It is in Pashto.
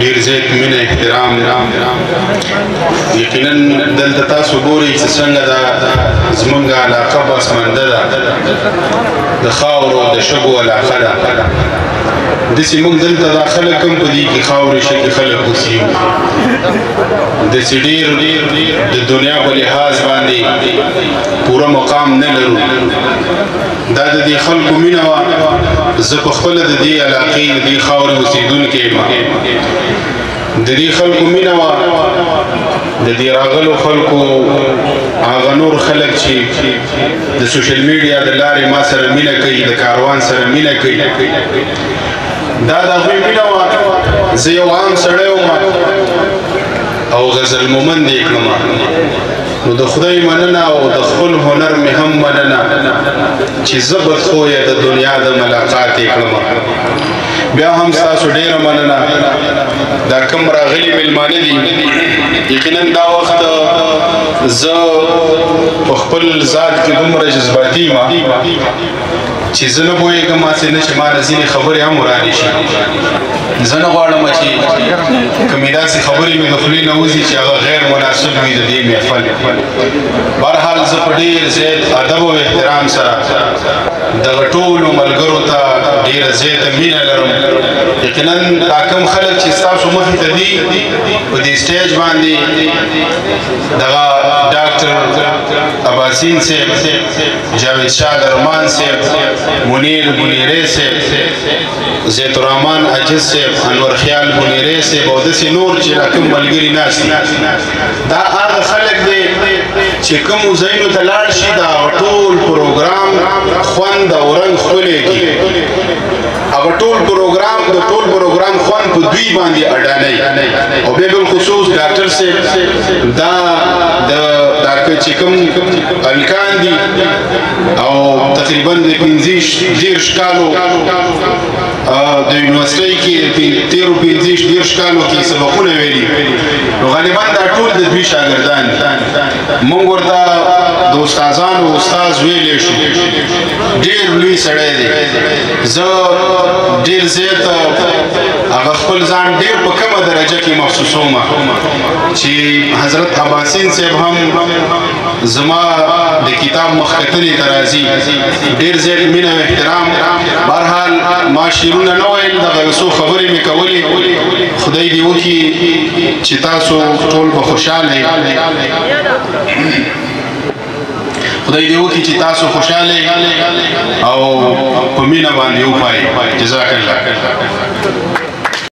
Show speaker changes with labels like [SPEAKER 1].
[SPEAKER 1] ډیر زیات مینه احترام. یقینا دلته تاسو ګورئ چې څنګه دا زمونږ علاقه بسمنده ده، د خاورو د شګو علاقه ده. داسې موږ دلته دا خلک هم په دې کې خاورې شګې خلک اوسېږو. داسې ډېر د دنیا په لحاظ باندې پوره مقام نه لرو. دا د دې خلکو مینه وه. زه په خپله د دې علاقې د دې خاورې اوسېدونکی یم. د دې خلکو مینه وه، د دې راغلو خلکو هغه نور خلک چې د سوشل میډیا د لارې ما سره مینه کوي، د کاروان سره مینه کوي، دا د هغوی مینه وه. زه یو عام سړی وم او غزل مومند یې کړم. نو د خدای مننه او د خپل هنر مې هم مننه چې زه بدخویه د دنیا د ملاقات یې کړم. بیا هم ستاسو ډېره مننه. دا کوم راغلي مېلمانه دي، یقینا دا وخت زه په خپل ذات کې دومره جذباتي یم چې زه نه پوهېږم هسې نه چې ما له ځینې خبرې هم ورانې شي. زه نه غواړم چې کومې داسې خبرې مې د خولې نه وځي چې هغه غیر مناسب وي د دې محفل. بهرحال زه په ډېر زیات ادب او احترام سره دغه ټولو ملګرو ته ډېره زیاته مینه لرم. یقینا دا کوم خلک چې ستاسو مخې ته دي په دې سټیج باندې، دغه ډاکټر اباسین صاحب، جاوید شاه درمان صاحب، منیر بنیری صاحب، زید الرحمن عاجز صاحب، انور خیال بنیری صاحب او داسې نور چې دا کوم ملګري ناست دي، دا هغه خلک دي چې کومو ځایونو ته لاړ شي دا ټول پروګرام خوند او رنګ ښکلی کړي. هغه ټول پروګرام د ټول پروګرام خوند په دوی باندې اډانه. او بیا بالخصوص ډاکټر صاحب دا د دا چې کوم الکان دي او تقریبا د 35 کالو د یونیورسټۍ کې تېرو 35 کالو کې سبقونه ویلي، نو غالبا دا ټول د دوی شاګردان دي. موږ ورته د استادانو استاد ویلی شو. ډېر لوی سړی دی. زه ډېر زیات هغه خپل ځان ډېر په کمه درجه کې محسوسوم چې حضرت اباسین صاحب هم زما د کتاب مخکتنې ته راځي. ډېر زیات مینه او احترام. بهرحال ما شعرونه نه ویل، دغه یو څو خبرې مې کولې. خدای دې وکړي چې تاسو ټول به خوشحاله یئ. خدای دې وکړي چې تاسو خوشحاله او په مینه باندې وپایئ. جزاک الله.